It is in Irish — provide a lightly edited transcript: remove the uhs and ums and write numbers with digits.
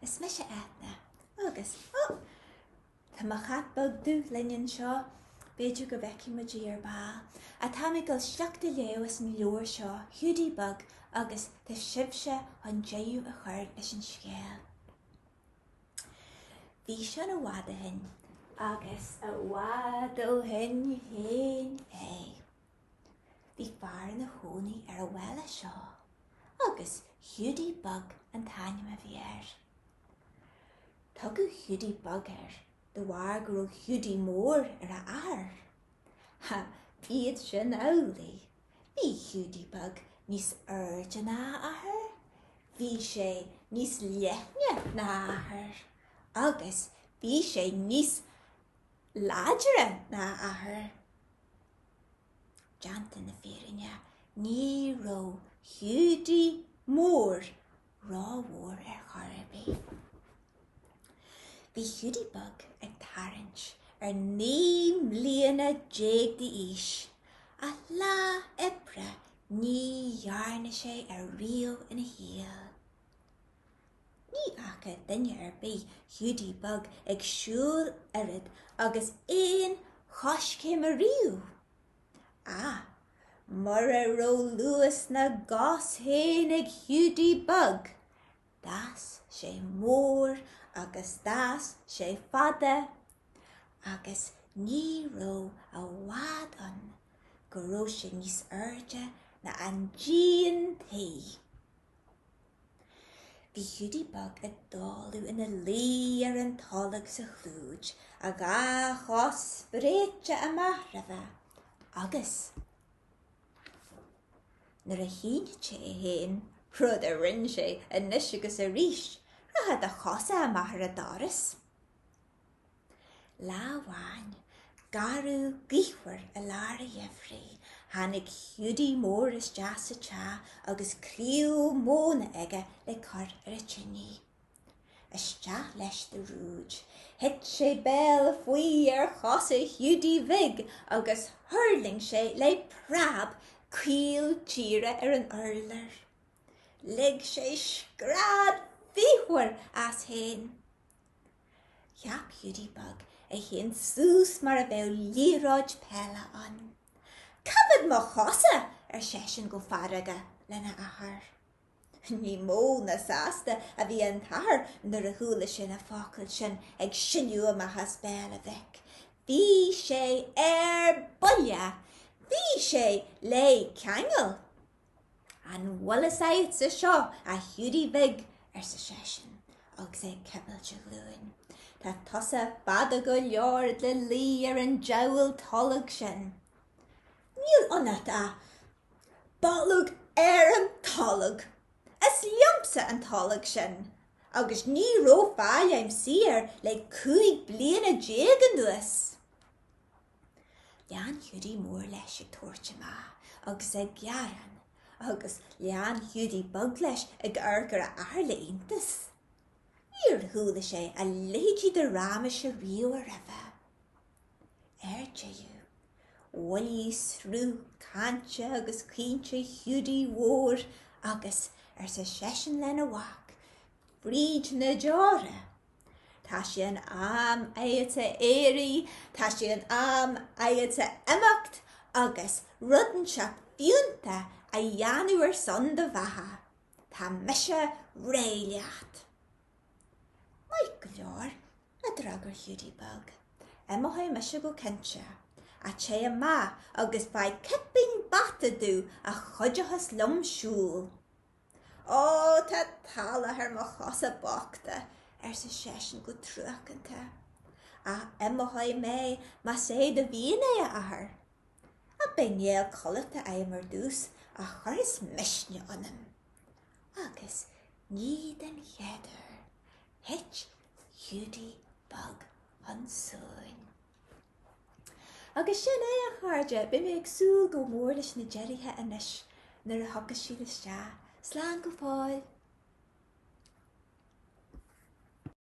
Is mise Eithne agus, ó, tá mo chat beag dubh linn anseo, b'fhéidir go bhfeicfidh muid í ar ball. Ach tá mé ag dul sliocht a léamh as an leabhar seo, Hiúdaí Beag, agus tá sibhse chun deireadh a chur leis an scéal. Bhí sin i bhfad ó shin agus i bhfad ó shin féin é. Bhí fear ina chónaí ar an bhaile seo agus Hiúdaí Beag an t-ainm a bhí air. Tugadh Hiúdaí Beag air de bharr go raibh Hiúdaí Mór ar a athair. Ha, bíodh sin amhlaidh. Bhí Hiúdaí Beag níos airde ná a athair, bhí sé níos leithne ná a athair agus bhí sé níos láidre ná a athair. Déanta na fírinne, ní raibh Hiúdaí Mór rómhór ar chor ar bith. Bhí Hiúdaí Beag ag tarraingt ar 19 mbliana d'aois, ach lá oibre ní dhearna sé ariamh ina shaol. Ní fhaca duine ar bith Hiúdaí Beag ag siúl oiread agus aon choiscéim ariamh. Ach mura raibh luas na gcos féin ag Hiúdaí Beag, d'fhás sé mór agus d'fhás sé fada agus ní raibh i bhfad ann go raibh sé níos airde ná an díon tí. Bhí Hiúdaí Beag i dtólamh ina luí ar an tolg sa chlúid, a dhá chos spréite amach roimhe, agus nuair a shín sé é féin, rud a rinne sé anois agus arís, rachadh a chosa amach ar an doras. Lá amháin, garbh gaothmhar i lár an gheimhridh, tháinig Hiúdaí Mór isteach sa teach agus cliabh móna aige le cur ar an tinidh. Isteach leis de rúid. Thit sé béal faoi ar chosa Hiúdaí Bhig agus thuirling sé le preab caol tíre ar an urlár. Lig sé scread mhíofar as féin. Cheap Hiúdaí Beag é féin suas mar a bheadh liathróid peile ann. Cá bhfad mo chosa? ar seisean go feargach lena athair. Ní mó ná sásta a bhí an t-athair nuair a chuala sé na focail sin ag síneadh amach as béal a mhic. Bhí sé ar buile! Bhí sé le ceangal! An bhfuil fhios agatsa seo, a Hiúdaí Bhig, arsa seisean, agus é ag cibilt a ghlúin. Tá tusa fada go leor i do luí ar an diabhal tolg sin. Níl ionat ach bolg ar an tolg! Is liomsa an tolg sin, agus ní raibh faill a'm suí air le 15 bliana anuas. Lean Hiúdaí Mór leis ag tabhairt amach agus ag gearán agus lean Hiúdaí Beag leis ag amharc ar a athair le iontas. Níor chuala sé a leithéidí de ráiméis ariamh roimhe. Ar deireadh, mhoilligh sruth cainte agus caointe Hiúdaí Mhóir agus arsa seisean lena mhac, fríd na deora, Tá sé in am agatsa éirí, tá sé in am agatsa imeacht agus rud inteacht fiúntach a dhéanamh ar son do bheatha. Tá mise réidh leat. Maith go leor, a d'fhreagair Hiúdaí Beag. Imeoidh mise go cinnte. Ach téigh amach agus faigh cipín bata domh a chuideochas liom siúl. Ó, tá tallach ar mo chosa bochta, arsa seisean go truacánta. Ach imeoidh mé más é do mhian é, a athair. Ach beidh néal codlata agam ar dtús a chuirfeas misneach ionam. Agus ní den chéad uair, thit Hiúdaí Beag chun suain. Agus sin é, a chairde, beidh mé ag súil go mór leis na deirithe anois nuair a thiocfas siad isteach. Slán go fóill!